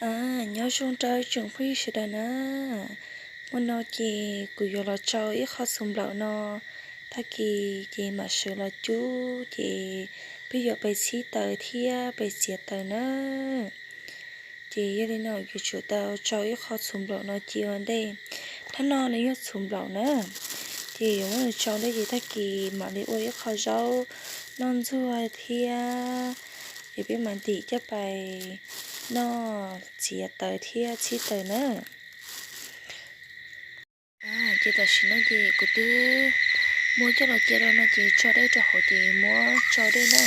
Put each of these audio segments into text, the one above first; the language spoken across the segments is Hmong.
Nyob zoo rau tsoom phooj ywg sawv daws na. Hmo no ces kuv yuav los tsau ib qho txhuv nplaum no, tag kis ces mam sawv los cub ces peb yuav pais txhib taws thiab pais txiav taws na. Ces yog li no kuv yuav tsum tau tsau ib qho txhuv nplaum no cia ua ntej. Hnab no nws yog txhuv nplaum na, ces yuav muab nws tsau ntej ces tag kis mam li ua ib qho zaub noj ntxuag thiab, ces peb mam ntim coj pais noj txiav taws thiab txhib taws na. Ces tam sim no ces kuv twb muab coj los cia rau no ces tso dej rau hauv ces muab tsau dej na.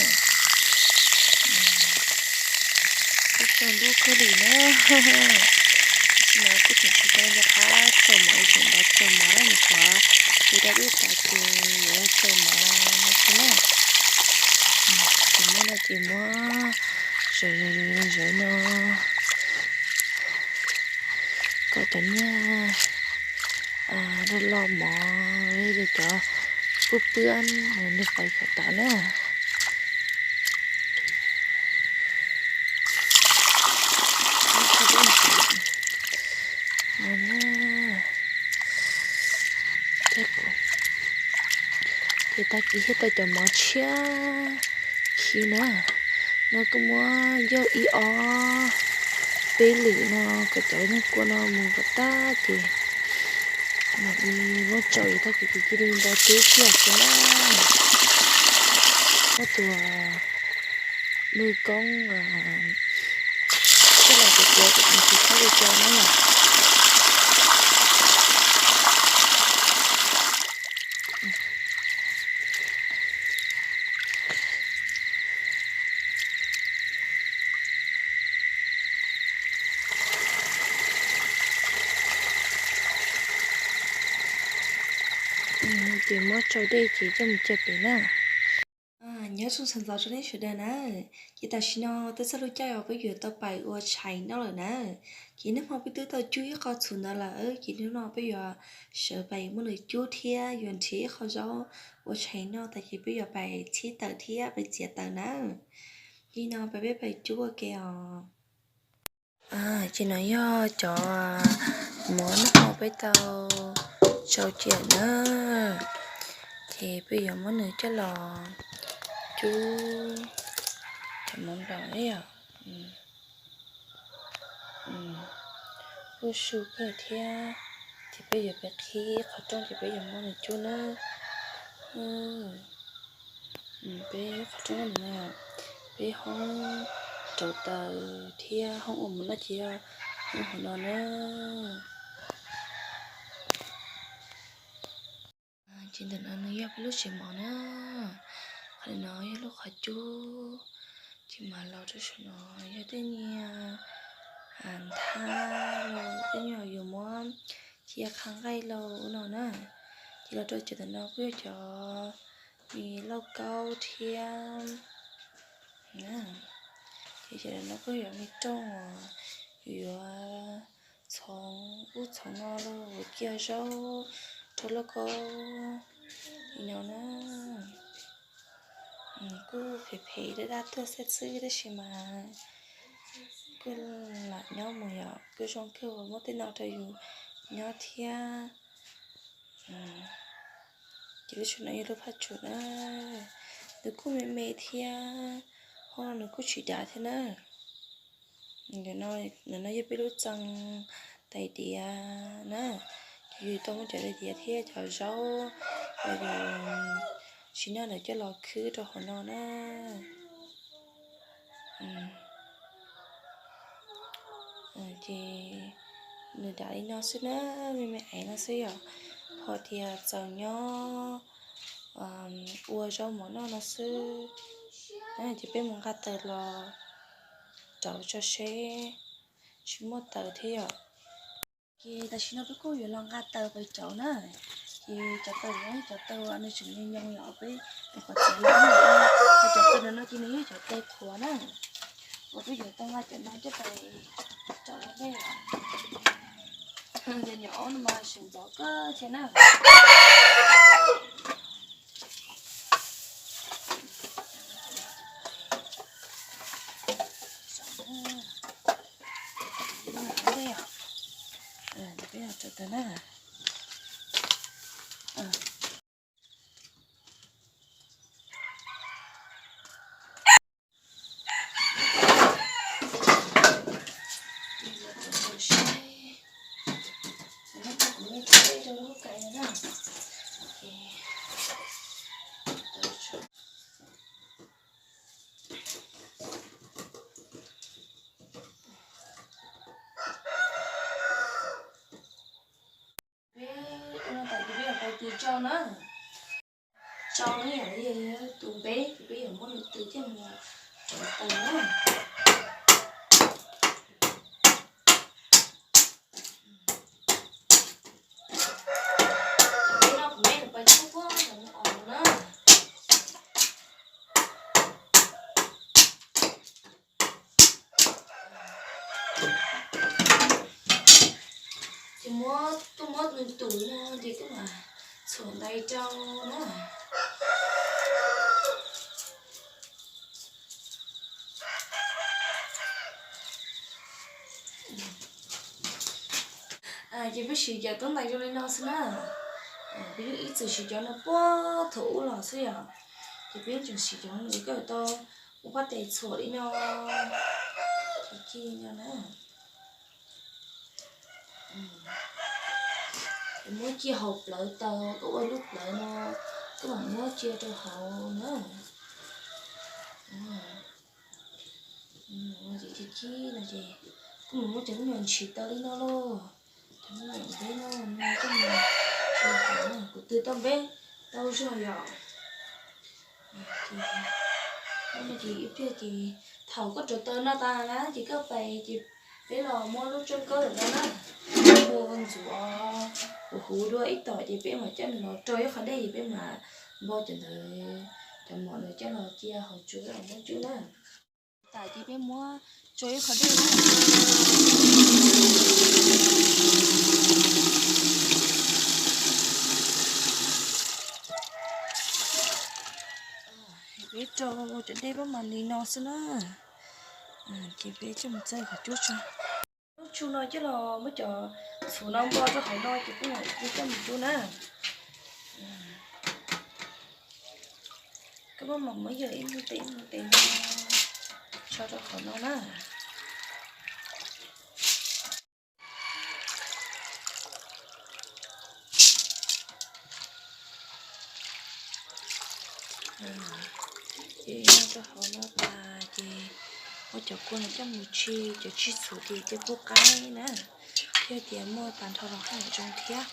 Kuj tsau ntuj kawg li na. Tam sim no kuj tseem tsis tau nco qab tsaus mov, tseem nrov tsaus mov na, nyuam qhuav tus dab dub tas ces yuav tsaus mov no xwb na. Ces muab no ces muab zawv zawv no kom cov niag loj loj mov, cov pwb pwb nws pais kom tas na. Ces tag kis thiaj tau cov mov tshiab khi na. No kuj muab yog ib ob peb lwm no kom cov niag kua no mus kom tag ces mam li muab tsau, tag kis ces cia li nto teb kiag xwb na. Muab tus mws koob coj los tiav tiav kom nws tsis txhob li cas na. Ces muab tsau dej ces coj mus cia pem na. Nyob zoo sawv ntxov rau nej sawv daws na. Ces tam sim no twb txog lub caij uas peb yuav tau pais ua tshais noj lawm na. Ces hnub no peb twb tau cub ib qho txhuv ntawd lawm, ces hnub no peb yuav sawv pais muab nws cub thiab yuav nrhiav ib qho zaub ua tshais noj tas ces peb yuav pais txhib taws thiab pais txiav taws na. Ces no peb pais cub ua ke os. Ces no yog cov mov hnub no peb tau tsau cia na, ces peb yuav muab nws coj los cub cov mov nplaum na yom. Kuj su kawg thiab, ces peb yuav pais qhib qhov rooj ces peb yuav muab nws cub na. Peb qhov rooj no, peb hoob rauv taws thiab hoob ua mov noj ces yog hoob hauv no na. Ces ntawm no nws yog peb lub tsev mov na. Qhov no yog lub qhov cub, ces mas los rau saum no yog tej niag nthab los tej niag yuav muab cia qhab nqaij los ua no na. Ces los rau cov ntawm no kuj yog cov me lauj kaub thiab. Ces cov ntawm no kuj yog me rooj uas yuav txhoov ub txhoov no los cia zaub rau lauj kaub li no na. Kuj phem phem daj daj tuaj xwb xwb tab sis mas kuj lam nyob mus yom, kuj zoo kawg uas muaj tej no rau yus nyob thiab. Ces lub tsev no yog lub phaj tsum na, nws kuj me me thiab, hoob no nws kuj tsis dav thiab na. Ntawm no yog peb lub txee tais diav na, ces yus tau muab cov tais diav thiab cov zaub uas yus tsis noj ntawd coj los khwb rau hauv no na. Ces nws dav li no xwb na, me me aiv no xwb yom. Ho tias txaus nyob ua zaub mov noj no xwb. Ces peb mus nqa taws los rauv tso seb, tsis muaj taws thiab yom. Ces tam sim no peb kuj yuav los nqa taws pais rauv na. Ces cov taws no cov taws uas nws tseem nyoos nyoos yom, peb nyuam qhuav txiav los, ho cov taws no ces nws yog cov taws qhuav na. Uas peb yuav tau nqa cov no coj pais rauv ua ntej. Cov nyuam aub no mas seem ntxov kawg thiab na. Tau na. Peb ua no tas ces peb yuav tau tw tsau na. Tsau no yog tus npeb ces peb yuav muab nws tw coj mus rauv taws na. Peb noj kuv me nws pas cub puag los mus os na. Ces muab tuaj muab nws tus no ces koj mam txhuam ntais rau na. Ces peb siv cov tub ntais zoo li no xwb na. Peb yeej ib txwm siv cov no puag thaum ub los xwb yom. Ces peb tseem siv cov no es koj yuav tau ua pab tes txhuam li no. Ces cia li no na. Muab cia hauv plawv taws, koj ua lub plawv no, koj mam muab cia rau hauv na. Ces cia li no ces koj mam muab cov me nyuam ntshis taws li no lauj. Cov me nyuam npeb no, no coj mus ntshis hauv na, kuv tw tau npeb tau zog yom. Ces ib pliag ces thaum koj rauv taws no tas na ces koj pais ces peb los muab lub tsoob kawb ntawm no na, hu ntxuav huv huv dua ib tom ces peb mam coj nws los rau ib qho dej ces peb mam npo cov ntawd, cov mov ntawd coj los cia hauv tsuas los muab cub na. Tas ces peb muab tso ib qho dej na. Peb rau cov dej pab mas li no xwb na. Ces peb coj mus txawb qhov cub tso. Lub tsu no coj los muab cov txhuv no npo rau hauv no ces peb mam coj mus cub na. Koj pab mam muab yawm ib mus tes ib mus tes no tso rau hauv no na. Ces nyob rau hauv no tas ces ua cov kua no coj mus tshij, cov tshij txhuv ces cia kua qaib na, thiab tias muaj tag nrho los haj yam zoo thiab.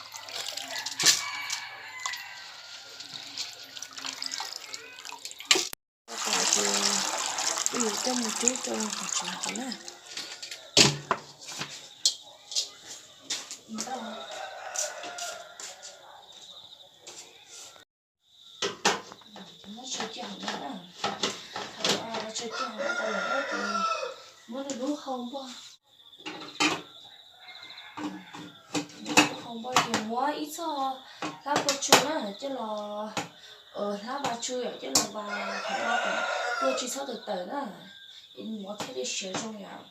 Tas ces peb yuav coj mus cub rau hauv tsev hauv na. Muab tso cia hauv no na. Thaum tso cia hauv no tau lawm ces muab nws lub hau npog, lub hau npog ces muab ib txoj hlab pua tsu na coj los, hlab vas tsu yom, coj los vas qhov no kom kua tsis txhob tawm tawm na, es mov thiaj li siav zoo yom.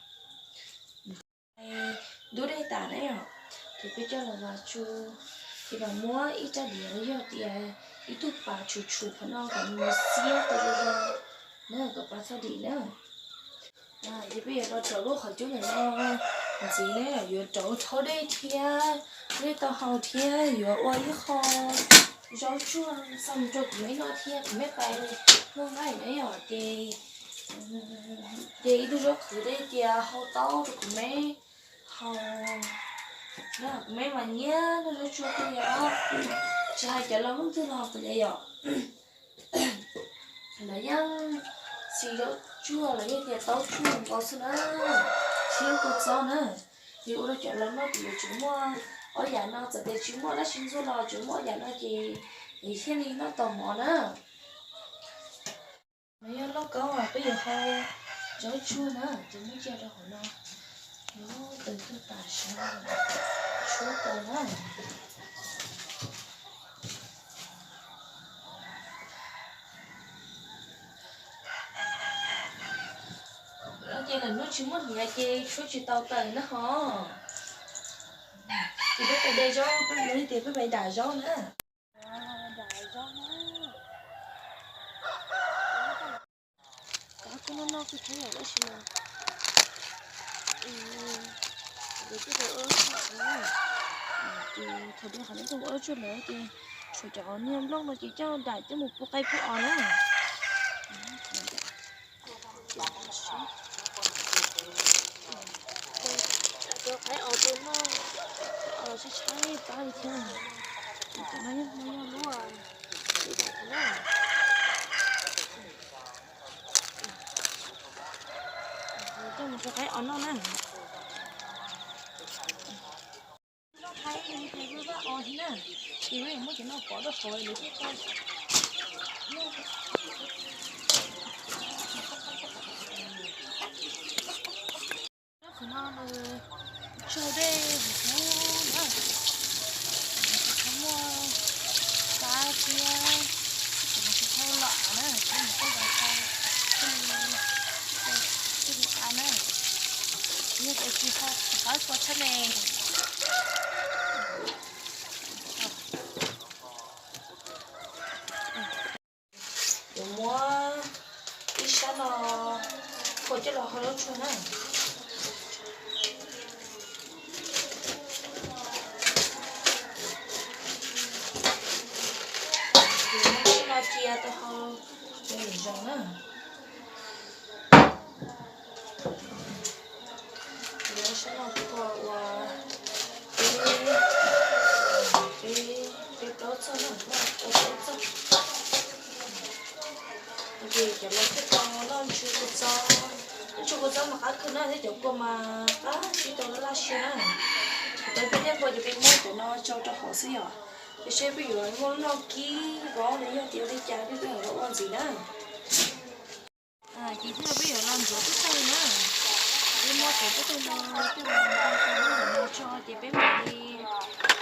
Ntub dej tas na yom, ces peb coj los vas tsu, ces mam muab ib rab diav los yog tias ib tug pas tshum tshum qhov no kom nws xiab tau zoo zoo na, kom pas txhob dim na. Ces peb yuav los rauv lub qhov cub ntawm no ntxiv na, yuav rauv rhaub dej thiab, dej tau hau thiab, yuav ua ib qho zaub tsuag xa mus rau kuv meb noj thiab, kuv meb pais noj nqaij na yom, ces ces ib tug zaub qhwv dej tias hau taub rau kuv meb hau. Kuv meb mas nyiam noj zaub tsuag kawg li os. Tsis hais cov laus leej twg los kuv li yom, lawv yeej xis zaub tsuag los yeej tias taub tsuag nkaus xwb na, tsis yog kua txob na. Ces ua rau cov laus noj ces yuav tsum muaj ob yam no, txawm tias tsis muaj dab tsi ntxuag los tsuas muaj ob yam no ces thiaj li noj tau mov na. No yog lauj kaub uas peb yuav hau zaub tsuag na, ces muab cia rau hauv no, yuav tawm tuaj tas sawv tshuab tau na. Ces lwm hnub tsis muaj hniav ces tshuab tsis tau tawm na ho. Ces peb pais de zaub, peb pais tias peb pais dam zaub na. Dam zaub na. Kuv noj noj kuv tsis yog tab sis mas, ces thaum twg qhov no tau ua tsuag lawm ces tshuav cov niag nplooj no ces coj dam coj mus pub qaib pub os na. Rau qaib os rau noj, os tshaib tshaib pab li thiab. Cov no yog hmo yog lub, lub dam thiab na. Coj mus rau qaib os noj na. Noj qaib li ces vaj os thiab na. Ces muab cov no pov rau hauv lawv thiaj tau. Noj qhov no nws tsau dej huv huv na. Tsis tau muaj xab thiab, ces nws tsis tau lom na, ces nws tau los tau thiaj li, thiaj li qab na. Yog tias tsis tau, tsis tau kua tshab ne. Yuav muab ib sab no kua coj los hau zaub tsuag na. Yuav muab sab no cia tau hau zoo na. Yuav sab no kua ua peb, peb, peb plaub txoj na, ua plaub txoj. Ces cov laus thiaj tau noj ntsuag kua txob, ntsuag kua txob mas qab kawg na thiab cov kua mas qab tsis tau laj siab na. Tau peb thiab npua ces peb muab cov no tsau rau hauv xwb yom. Ces seb peb yuav muab noj kib vov los yog tias li cas peb yuav los ua ntxiv na. Ces thiaj peb yuav los ntxuav tus tawg na. Peb muab cov tus tawg no coj los ntxuav tau no tso ces peb mam li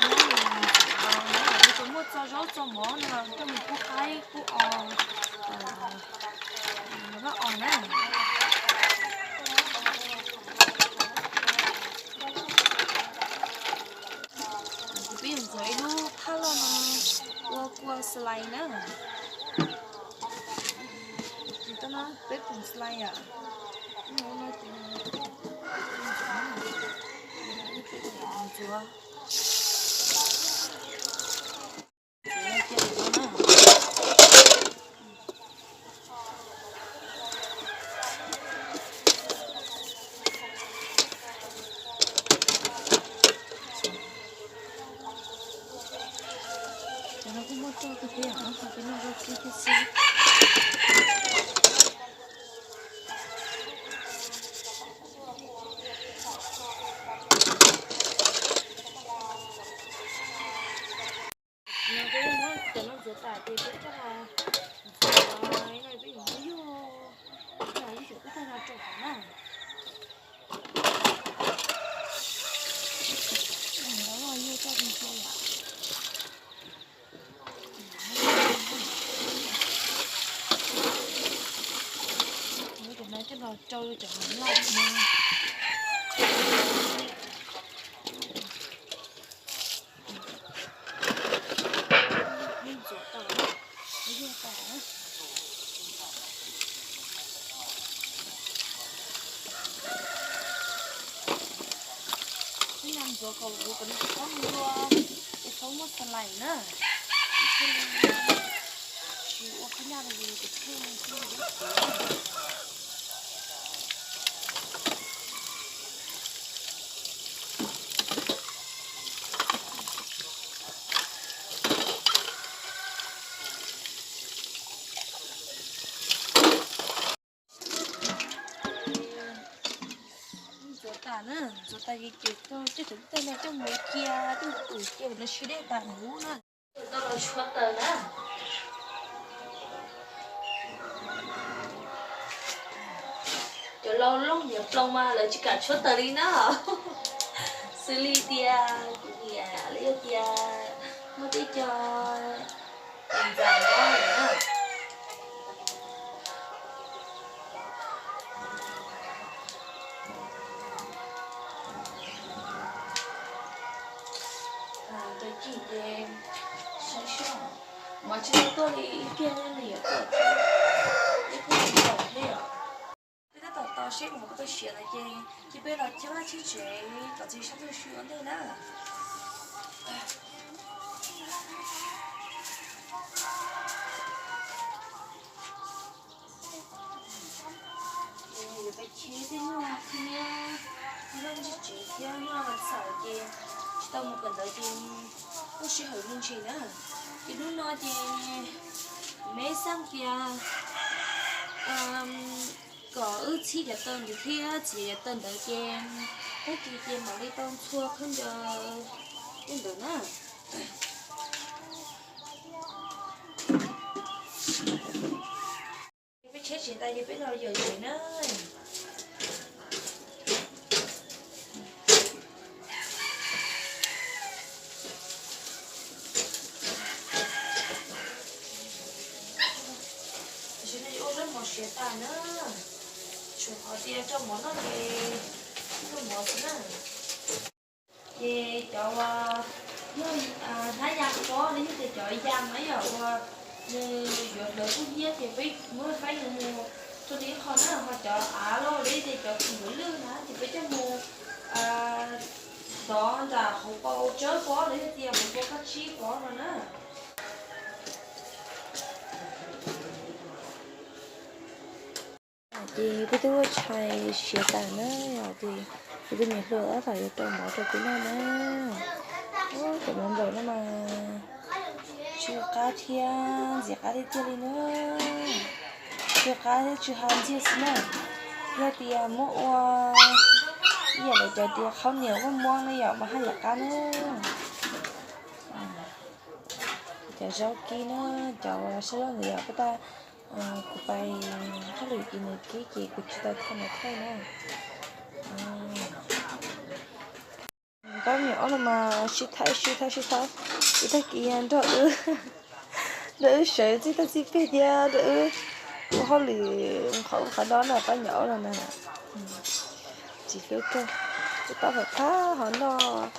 muab nws ntxuav, muab cov muaj txo zaub txo mov no los coj mus pub qaib pub os, vaj os na. Ces peb yuav ntxuav ib lub phaj loj no ua kua slime na. Ces tau no peb pum slime yom. Ntxuav, ntxuav, ntxuav. Cov no kuj muaj roj kawg thiab, qhov peb noj zaub kib thiab xwb. No peb muab cov no ntxuav tas ces peb coj los ntxuav no, peb yuav muab yug, coj los yug cov kua tag no rau hauv na. Muab cov no coj los rau cov hauv laj no. Ntxuav tas, yog tas. Peb nqa ntxuav kom huv kom nws tsis txhob hlua, tsis txhob muaj slime na. Tsis ua phab nyaj li ces tshuaj xwb. Ntxuav tas na, ntxuav tas ces coj cov kua tag no coj mus cia, coj mus ua cia kom nws sib dej tas huv na. Tau los tshuab taws na. Cov laus looj nyiam ploos mas lawv tsis kam tshuab taws li na. Xws li tias kuv niam los yog tias muaj tej co ntxais no lawm na. Tsis tau tuaj li ib pliag li yuav tuaj thiab, ib pliag li tau thiab yom. Peb tab tom tos seb kuv mov kuj tau siav lawm ces cia peb los cab vaj tseb tsev kom txiv sab ntxwg sw ua ntej na. Ces yuav pais cheb tej nyuag thiab, noj ntsis tsev thiab noj xaum ces tsis tau mus kawm ntawv ces kuj sij hawm me ntsis na. Ces hnub no ces kuv me xaj tias kom wb txhib cov taw ntawd thiab txiav cov taw ntawd ces tag kis ces mam li tau ntxhua khaub ncaws tej ntawd na. Peb tsheb tsis tas ces peb los yawm tsev na. Tam sim no ua zaub mov siav tas na, tsuas qhov tias rau mov noj ces rau mov xwb na. Ces cov uas yog hnab ya pob los yog tias cov ya mas yog uas nws yuav hlawv kub hnyiab ces peb muab faib mus rau nws ib qho na, ho cov av los los yog tias cov kws yuav lwj na ces peb coj mus tov nram hauv paus tsawb pob los yog tias hauv paus kab tsib pob no na. Ces peb twb ua tshais siav tas na, ces kuv tus niam hluas tab tom yuav rau mov rau peb noj na. Cov mov nplaum no mas tsw qab thiab ntxim qab tiag tiag li na. Tsw qab thiab tsw ha ntxiag xwb na. Yog tias muab ua ib yam li cov tias khaub niam muaj muab na yom mas haj yam qab na. Cov zaub kib na, cov sab zaub ntawd yom, kuv tas kuv pais hauj lwm ces nws kib ces kuv tsis tau thaij nws thaij na. Pab me nyuam ob no mas sib thaij sib thaij sib thaij, ib tag kis nrog wb, nrog wb sawv txij tag txij peg thiab nrog wb ua hauj lwm qhov ub qhov no na pab me nyuam ob no na. Tsis hlub kawg, tab tom phab hauv noj,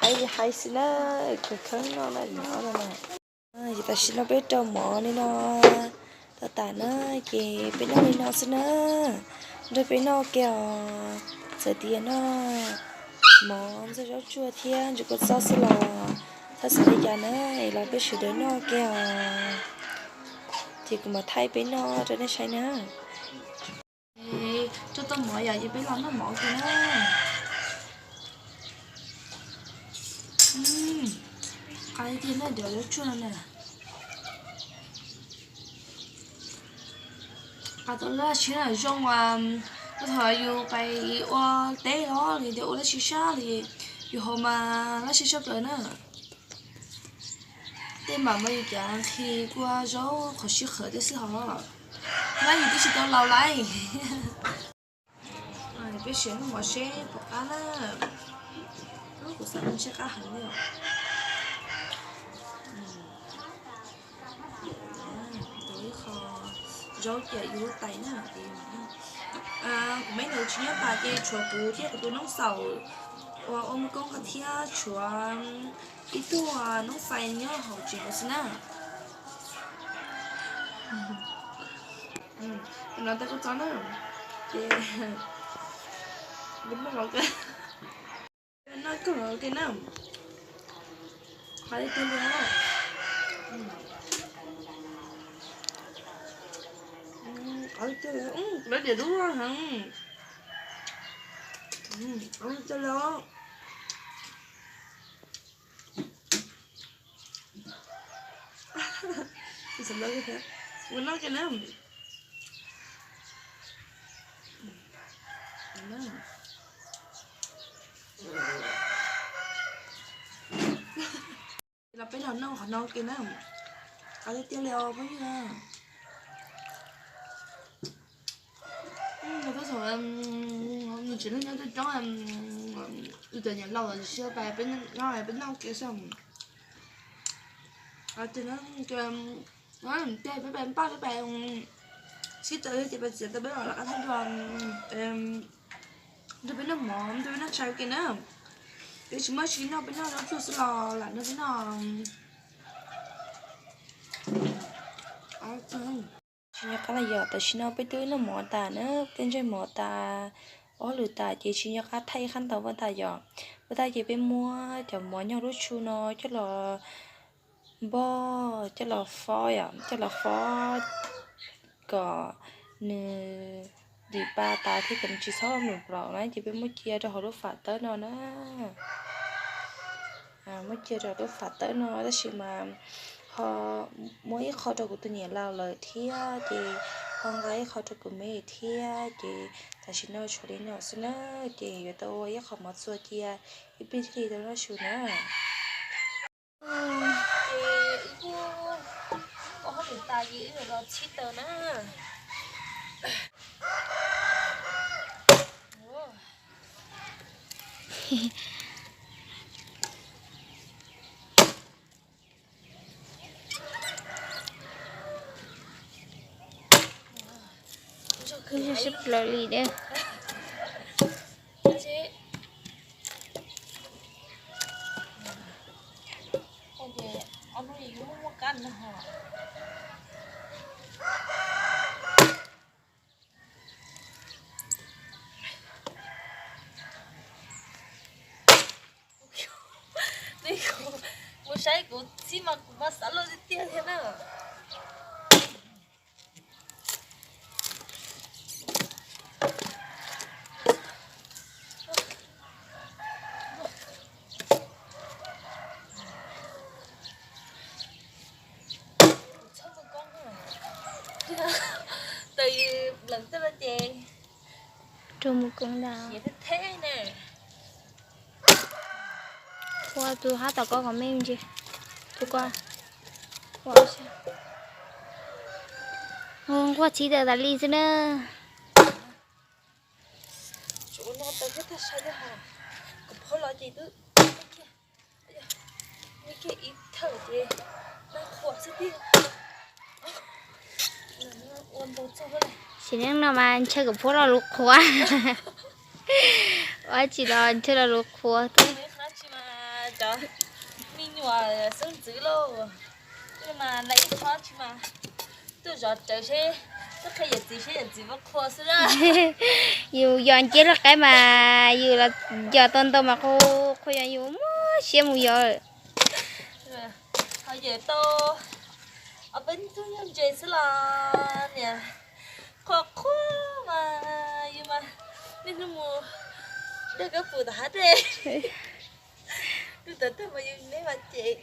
hais li hais xwb na, khawv kheeb noj na me nyuam ob no na. Ces tam sim no peb rau mov li no tau tas na, ces peb noj li no xwb na, nrog peb noj ke os. Txawm tias noj mov ntxuag zaub tsuag thiab ntsis kua txob xwb los txhob xav li cas na, es los peb sawv daws noj ke os. Ces kuv mam thaij peb noj rau nej saib na. Rau tau mov yom, ces peb los noj mov ua ke na. Qab tiag na, cov zaub tsuag no na. Qab tau laj siab zoo, thaum yus pais ua teb los li tias ua laj siab sab li, yus haus mas laj siab tshaj plaws na. Tej mam mas yus cav nqhis kua zaub qhov sib qhawv tej xwb hos. Laj yus twb tsis tau laus lawm. Peb sim noj mov seb puas qab na. Kuv xav ntshe qab heev li os. Ib qho zaub ciam yus lub tais na. Kuv me ntawd tsis nyob tas ces tshuav kuv thiab kuv tus noob xaum uas ua muaj koob ko thiab tshuav ib tug noob xais nyob hauv tsev hauv xwb na. No tais kua txob na, ces noj kawg los ua ke na. Qab tiag tiag li, qab tiag tiag li, lawv diam dub heev, qab tiag tiag li. Ua noj ke na. Los peb los noj qhov no ke na. Qab tiag tiag li os phooj ywg. Tab tom nws tsis leej nyob coob coob, yus cov niam laus lawm tsis pais, peb noj peb noj ke xwb. Ces peb pais npaj peb pais sib tawm ces pais txiav tau peb los lawv qab thaij dua, nrog peb noj mov nrog peb noj tshais ua ke na. Peb tsis muaj tsis noj peb noj zaub tsuag xwb los lam nrog peb noj. Tsis nco qab los yom, tam sim no peb twb noj mov tas na, peb ntsej mov tas, ob lwm tas ces tsis nco qab thaij qab ntau vaj tas yom. Vaj tas ces peb muab cov mov nyob lub tshu no coj los npog, coj los fob yom, coj los fob kom nws dim pa tas thiab kom nws tsis txhob mus plaws na, ces peb muab cia rau hauv lub fam tawb no na. Muab cia rau lub fam tawb no tab sis mas ho muab ib qho rau kuv tus niam laus lawm thiab ces ho nqa ib qho rau kuv me thiab ces tam sim no tshuav li no xwb na, ces yuav tau ua ib qho mov txua cia ib pliag thiaj li tau noj su na. Ces wb kuj ua hauj lwm tas ces wb yuav los txhib taws na. Sib plaws li da. Kuv saib kuv txhib mas kuv mas xav loj tiag tiag thiab na. Taws lees tej no ces rau mus koom ntag. Ua tus hab tom ko kom me ntsis. Tus ko. Nquag txhib taws tas li xwb na. Sim neej no mas ntshaw kom phuab lo lus qhuav. Ua tsis los ntshaw lo lus qhuav. Cov me nyuam xeeb ntxwv lauj, mas lawv ib qho tsis mas tuaj zov rawv seb, tuaj qhia yawm txiv seb yawm txiv muab qhua xwb na. Yus yos nceb lub qaib mas yus los yos tau ntau mas qhua, qhua yos yus muaj siab mus yos. Ho yawm tau ob peb tug nyuag ntses xwb los niam qhua qhua mas yus mas niaj hnub mus dag kab pum tom hav dej. Tus tawv tag mas yus neb mas ces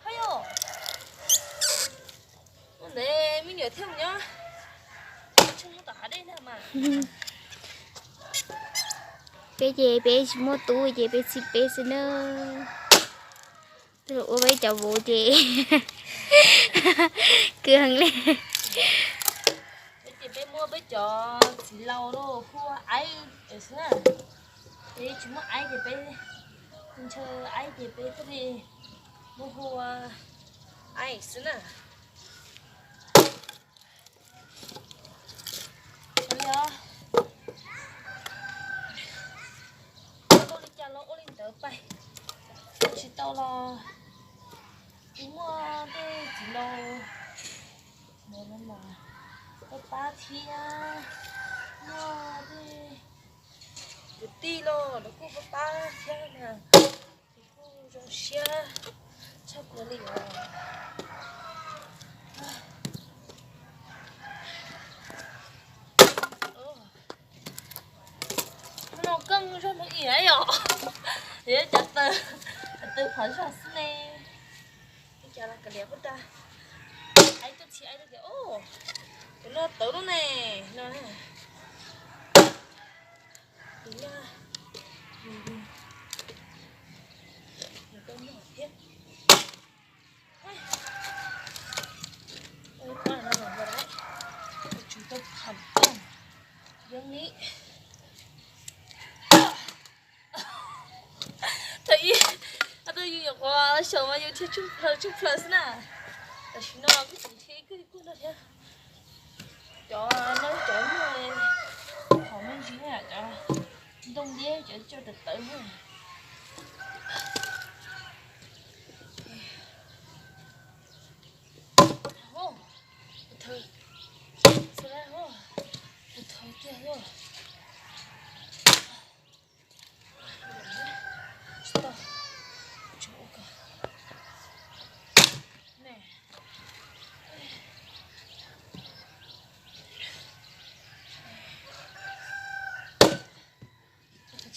ho yog ua ntawd me nyuam thiaj mus nyob tom hav dej ntag mas. Peb ces peb tsis muaj tub ces peb txhib peb xwb na. Ua peb cov vauv ces kwv heev li. Peb ces peb muab peb cov txiv laus los hu ua aib xwb na. Peb tsis muaj aib ces peb, ntshaw aib ces peb thiaj li muab hu ua aib xwb na. Yog ua li cas los ua li ntawd pais, ua tsis tau los kuv muaj tej txiv laus pab pab thiab, muaj tej kwv tij los lawv kuj pab pab thiab na. Kuj zoo siab tshaj plaws li os. Hnub no keej zog hnub ib yom, yog cov taws, taws phom zog xwb ne. Ua cas los kav liam puag ta, aib tuaj txhib aib tias, tus no tawv lub ne, no. Tus no, tus no thiab. Ua ib pab no los ua dab, tsum tau tham tag. Yeeb li. Thaum ub, thaum yus nyuam qhuav xyaum mas yus dhia tsheej plhaws tsheej plhaws xwb na. Tam sim no kuj tseem dhia ib kawg ib kawg no thiab. Cov no cov nyuag hom me ntsis na, cov ntoo liab cov coj tawv tawv na.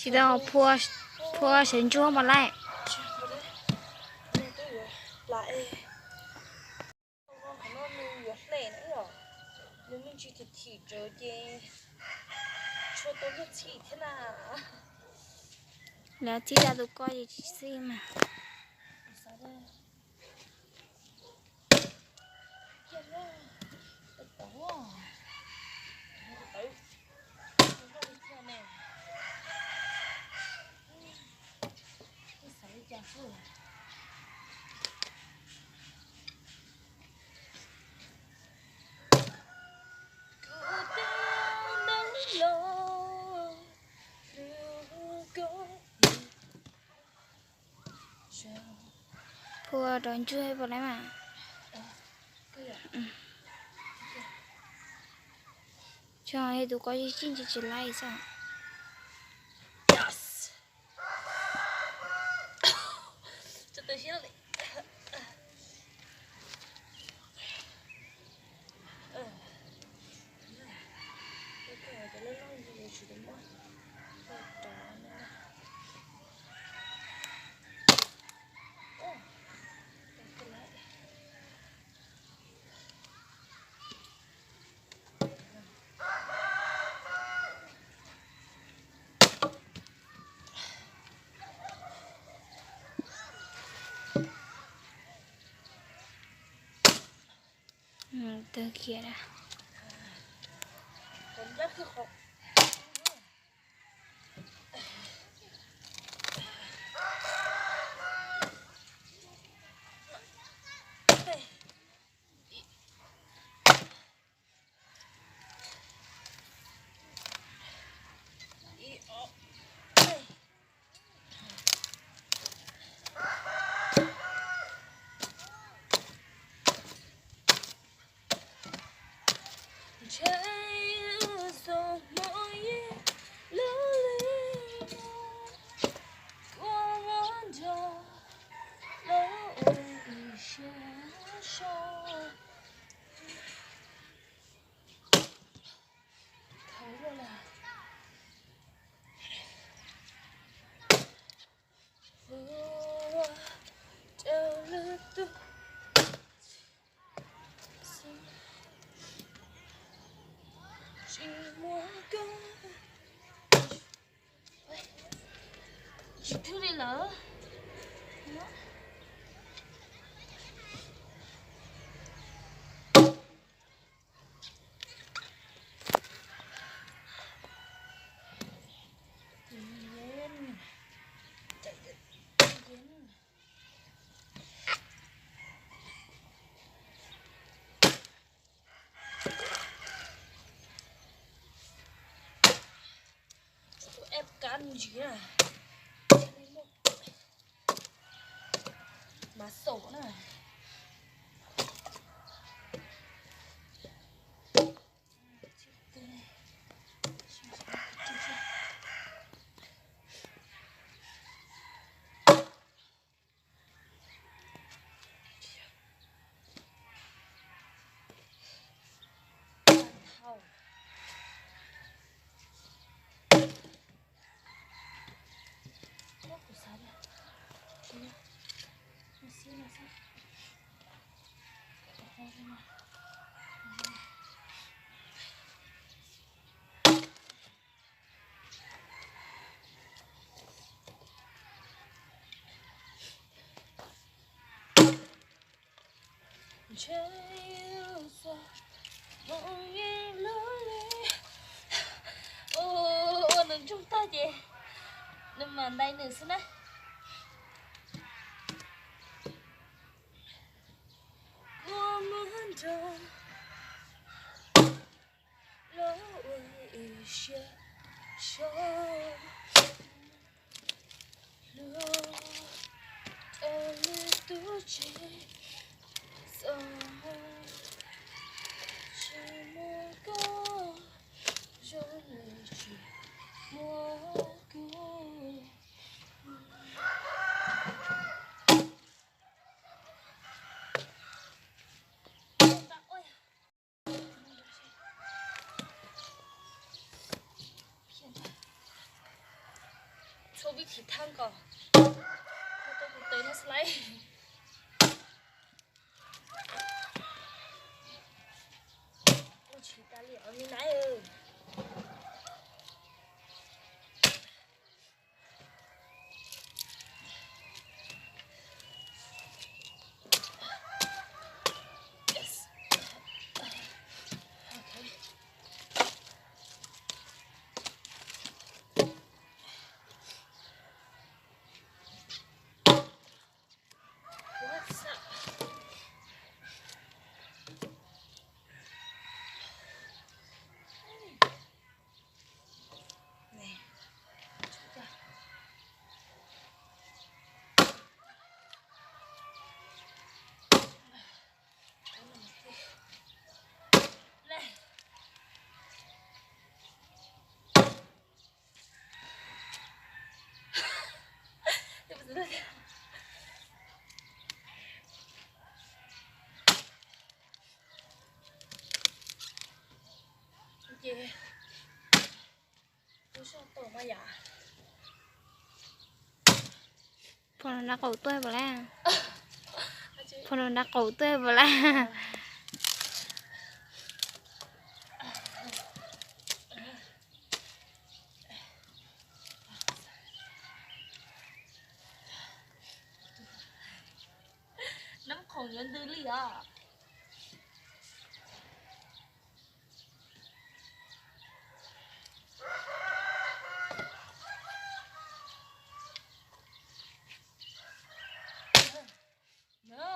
Tsis tau phua, phua sawv ntsuag mas lawm. Nws yuav hle na yom, nws me ntsis thim thim tsawv ces tshuav tau lub txhij thiab na. Lawv txhij tau tus ko ces tsis txhij mas. Phua rau ntsuag puas lawm mas. Tso, tus ko tsis txhij tsis tsis laib xwb. Tawg kiag da. Tsis thwj li lawm. Tus eb kab ntsis na, mas xaum na. Ua nws ntsoog tag ces nws mam ntais nws xwb na. Kua muag nrog los ua ib siab so, luag tau lwm tus tsev, txoj hmoo tsis muaj koj zoo li Tau vib thim thab ko. Tau tus tes no xwb lauj. Ua tsis tas li os me nab. Ces tus soj tau mas yom. Phua nrov qaum tuaj puas laj? Phua nrov qaum tuaj puas laj? Nab khoom yuav ntws li os. No,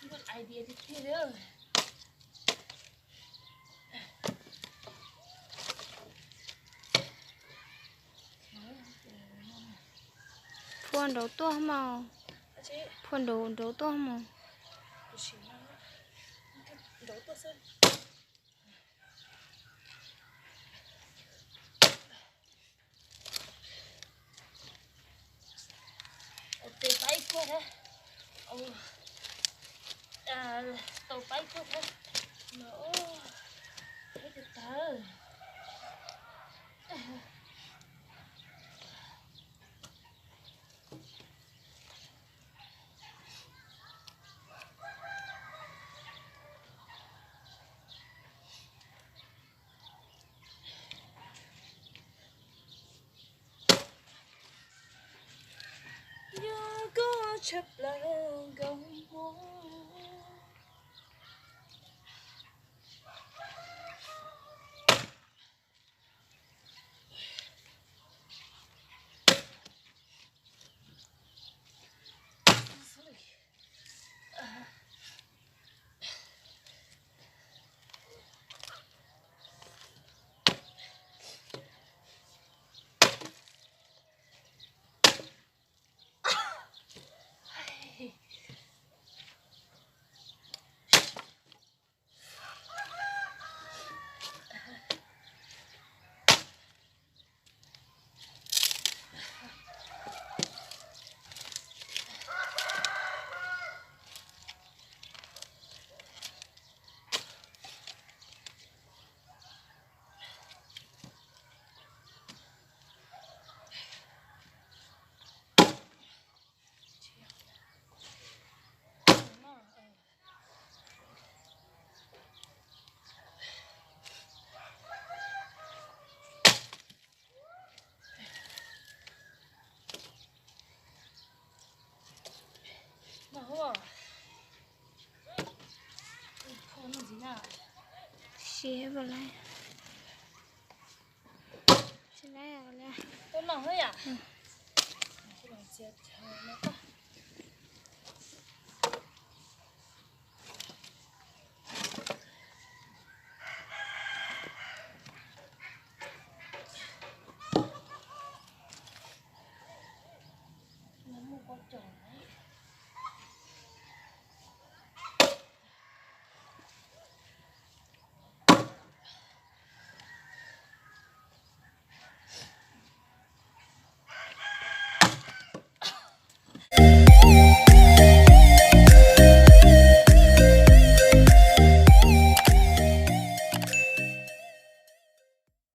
ib idea tiag tiag li. Phua nrov tuaj mog. Phua nrov nrov tuaj mog. Tes paib kuag thiab. Tau paib kuag thiab. No, ib tes tawv. Yog koj tshaj plaws nkaus muag. Siab puas laj? Tsis laj li. Muaj pob cos na.